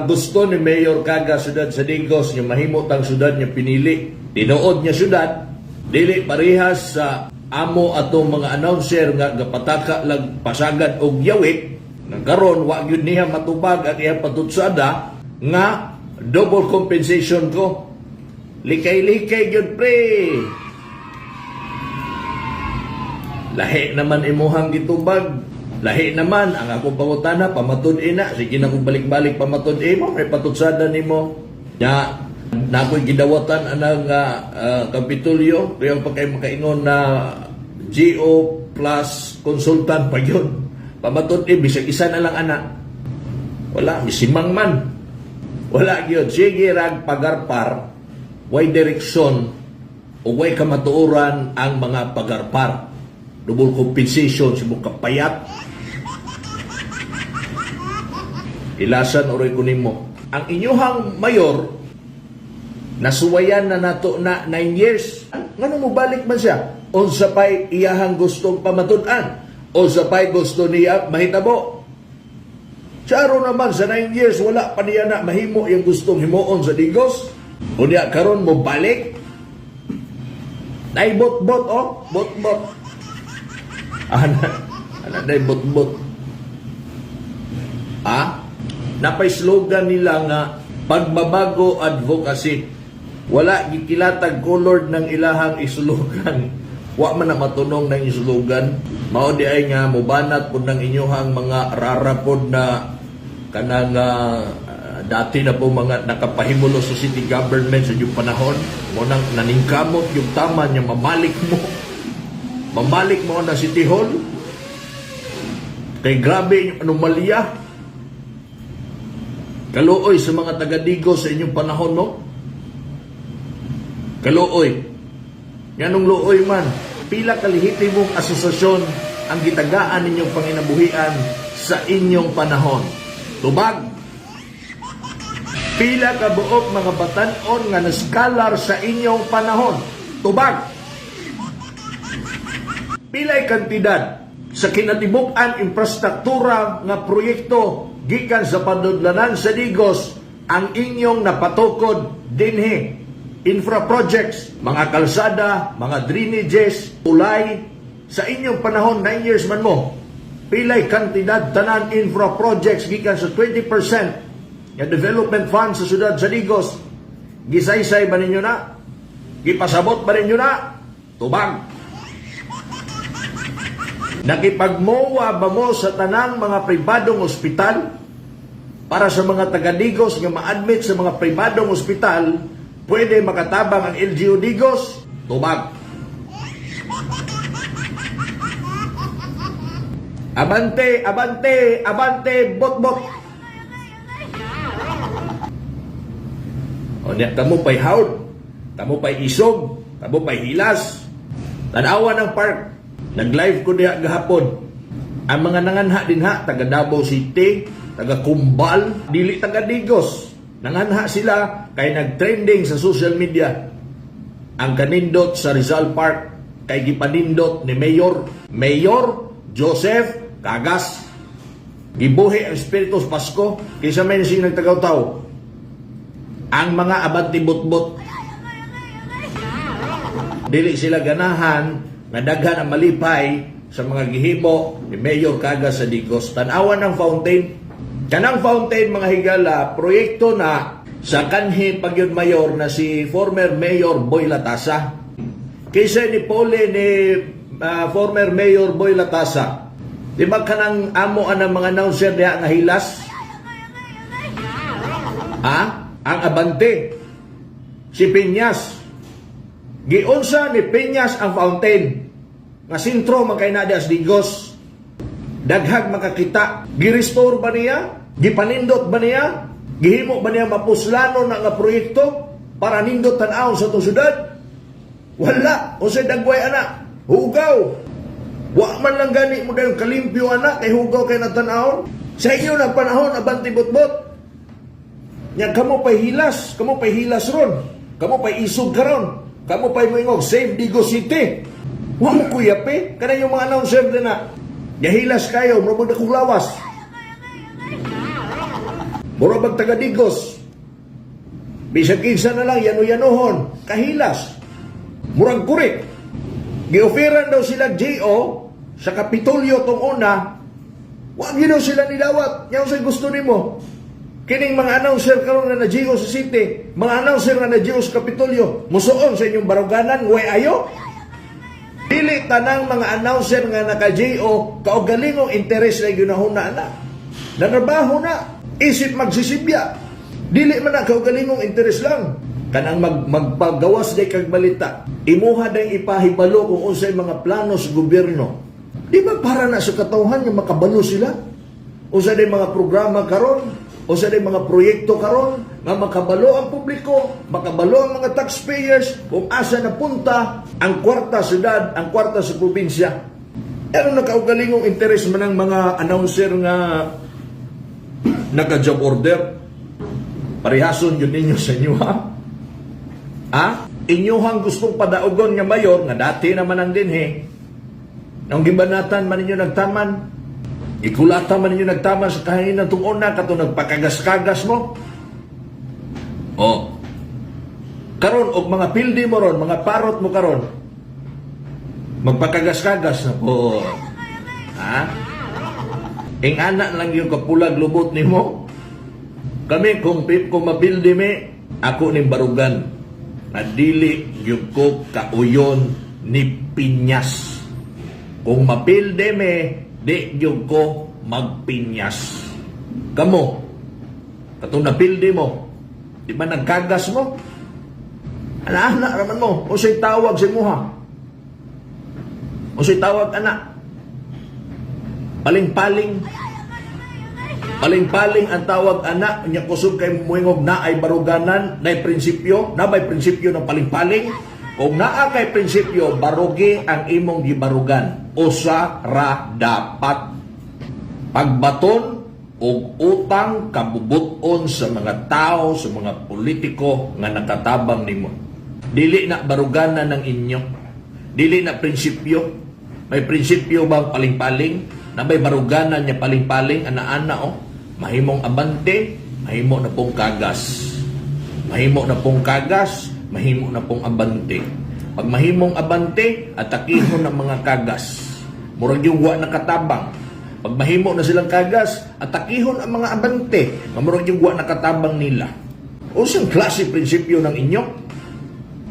gusto ni Mayor Kaga siyudad sa Digos nga mahimo tang syudad nga pinili. Tinuod nga syudad, dili parehas sa amo atong mga announcer nga gapataka lang pasagad og yawit nga karon wa gyud niya matubag ang iyang patutsada nga double compensation ko. Likay-likay gyud, pre. Lahi naman imuhang gitubag. Lahi naman ang akong pangutana, pamatud-i na. Sige na kung balik-balik pamatud-i mo, may patutsada nimo. Nya na ako'y gidawatan anang Kapitolyo, kaya pa kay makaingon na GO plus consultant pa yun. Pamatud-i, bisag isa na lang ana. Wala, misimang man. Wala gyud. Sige rag pagarpar, way direksyon o way kamatuoran ang mga pagarpar. Double compensation sa mong kapayat. Ilasan oray ko nimo. Ang inyuhang mayor, nasuwayan na nato na 9 years. Ngano mo balik man siya? Unsa pa'y iyahang gustong pamatud-an? Unsa pa'y gusto niya mahitabo? Charo naman sa 9 years wala pa niya na mahimo yung gustong himuon sa Digos. Unya karon mo balik. Nay bot-bot oh, bot-bot. Ana, ana day bot-bot. Ah? Napay slogan nila nga pagbabago advocacy. Wala gikilatag colored ng ilahang islogan. Wa man na matunong ng islogan. Mao di ay nga mubanat pud ng inyuhang mga rarapod na kanang dati na po mga nakapahimulo sa city government sa inyong panahon. Mo nang naningkamot yung tama niya mamalik mo. Mamalik mo na City Hall. Kay grabe yung anomalya. Kaluoy sa mga taga-Digos sa inyong panahon, no? Kaluoy. Nganong luoy man, pila ka lehitimong asosasyon ang gitagaan ninyong panginabuhian sa inyong panahon. Tubag. Pila ka buok mga batan-on nga naskalar sa inyong panahon. Tubag. Pilay kantidad sa kinatibuk-an infrastruktura nga proyekto gikan sa panudlanan sa Digos ang inyong napatukod dinhi. Infra projects, mga kalsada, mga drainages, tulay, sa inyong panahon, 9 years man mo, pilay kantidad tanan infra projects gikan sa 20% nga development fund sa syudad sa Digos. Gisaysay ba ninyo na? Gipasabot ba ninyo na? Tubag! Nakipagmowa ba mo sa tanang mga pribadong ospital para sa mga taga-Digos nga ma-admit sa mga pribadong ospital, pwede makatabang ang LGU Digos? Tubag! Abante, abante, abante, bot-bot! O niya, kamo pa'y hawd, kamo pa'y isog, kamo pa'y hilas. Tanawa ng park. Nag-live ko diha gahapon. Ang mga nanganha din ha, taga Davao City, taga Kumbal, dili taga Digos. Nanganha sila kay nag-trending sa social media. Ang kanindot sa Rizal Park kay gipanindot ni Mayor Joseph Cagas. Gibuhi ang Espiritu sa Pasko kaysa may sing nagtagaw-taw. Ang mga abante bot-bot. Dili sila ganahan nga daghan ang malipay sa mga gihimo ni Mayor Cagas sa Digos. Tan-awan ng fountain. Kanang fountain, mga higala, proyekto na sa kanhi pagyud mayor na si former Mayor Boy Latasa. Kaysa ni Pole ni former Mayor Boy Latasa. Di ba kanang amo ang mga announcer diha nga hilas? Ha? Ang abante. Si Piñas. Giunsa ni Piñas ang fountain. Nga sentro man kay na diha sa Digos. Daghag makakita. Gi-restore ba niya? Gipanindot ba niya? Gihimo ba niya mapuslano na nga proyekto para nindot tan-awon sa itong syudad? Wala. Unsay dagway ana? Hugaw. Wa man lang gani mo dayon kalimpyo ana kay hugaw kay natan-awon. Sa inyo na panahon abanti botbot. Nya kamo pay hilas, kamo pay hilas ron. Kamo pay isog karon. Kamo pay moingog save Digos City. Wa mo kuyape kana yung mga announcer din na. Gahilas kayo, murag dakong lawas. Mura bag taga Digos. Bisag kinsa na lang yano-yanohon, kahilas. Murag kurik. Gioferan daw sila GO sa Kapitolyo tong una. Wa gyud daw sila nidawat. Nya unsay gusto nimo? Kining mga announcer karon nga na-GO sa city, mga announcer nga na-GO sa Kapitolyo, musuon sa inyong baruganan, way ayo? Dili tanang mga announcer nga naka-GO kaugalingong interes na ginahuna na. Nanrabaho na, isip magsisibya. Dili man na kaugalingong interes lang. Kanang magpagawas day kag balita. Imuha day ipahibalo kung unsay mga plano sa gobyerno. Di ba para na sa katawhan nga makabalo sila? Unsa day mga programa karon? Unsa day mga proyekto karon nga makabalo ang publiko, makabalo ang mga taxpayers kung asa na punta ang kwarta syudad, ang kwarta sa probinsya? Ano nakaugalingong interes man ang mga announcer nga naka-job order? Parehason yun ninyo sa inyo, ha? Ha? Inyuhang gustong padaugon nga mayor, nga dati naman ang dinhi, nang gibanatan man ninyo nagtaman, ikulata man ninyo nagtaman sa kahanginan tung una, kato nagpakagas-kagas mo. Oh. Karon og mga pildi mo ron, mga parot mo karon, magpakagas-kagas na po. Ha? Ing ana lang yung kapulag lubot nimo. Kami kung mapildi mi, ako ning barugan na dili gyud ko kauyon ni Piñas. Kung mapildi mi, di gyud ko magpinyas. Kamo, katong napildi mo, di ba nagkagas mo? Ana-ana raman mo. Unsay tawag sa imuha? Unsay tawag ana? Paling-paling. Paling-paling ang tawag ana, nya kusog kay muingog na ay baruganan, na ay prinsipyo, na may prinsipyo ng paling-paling. Kung naa kay prinsipyo, barugi ang imong gibarugan. Usa ra dapat. Pagbaton og utang kabubuton sa mga tao, sa mga politiko nga nakatabang nimo. Dili na baruganan ng inyo. Dili na prinsipyo. May prinsipyo bang paling-paling? Na may baruganan niya paling-paling, ana-ana oh. Mahimong abante, mahimo na pong kagas. Mahimo na pong kagas, mahimo na pong abante. Pag mahimong abante, atakihon ng mga kagas. Murag yung wa nakatabang. Pag mahimo na silang kagas, atakihon ang mga abante. Nga murag yung wa nakatabang nila. Unsang klase prinsipyo ng inyo?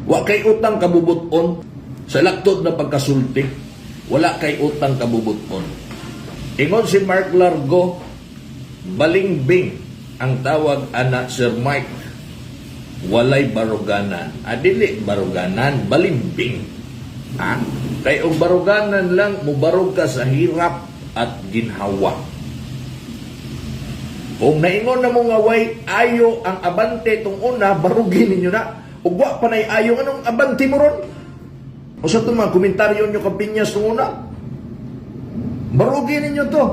Wa kay utang kabubuton sa laktod na pagkasulti. Wala kay utang kabubuton. Ingon si Mark Largo, balingbing ang tawag ana, Sir Mike. Walay baruganan. Adili baruganan, balimbing. Ha? Kay og baruganan lang, mubarog ka sa hirap at ginhawa. Kung naingon na mo nga way ayo ang abante tong una, barugin ninyo na. Ug wa pa nay ayo, anong abante mo ron? O sa itong mga komentaryo nyo kang Piñas tong una? Barugin ninyo to.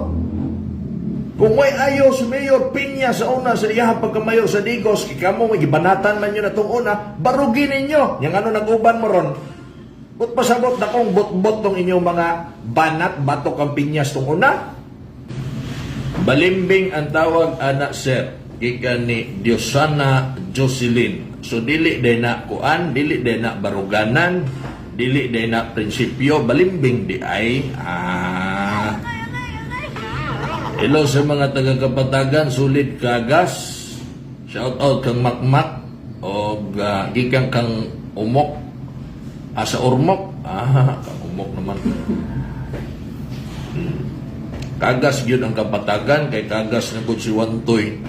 Kung may ayo si Mayor Piña sa una sa iyahang pagkamayor sa Digos, kamo may gibanatan man yun na tong una, barugin ninyo. Yang ano nag-uban mo ron? But pasabot na kong bot-bot tong inyong mga banat, batok ang Piñas tong una. Balimbing ang tawag ana, sir. Gikan ni Diosana Jocelyn. So dili day na kuan, dili day na baruganan, dili day na prinsipyo, balimbing di ay. Ah. Hello sa mga taga-Kapatagan, sulit kagas. Shout out kang Makmak o gikan kang Umok. Ah, sa Ormoc. Ah, kang Umok naman. Kagas gyud ang Kapatagan kay kagas na gud si Wantoy.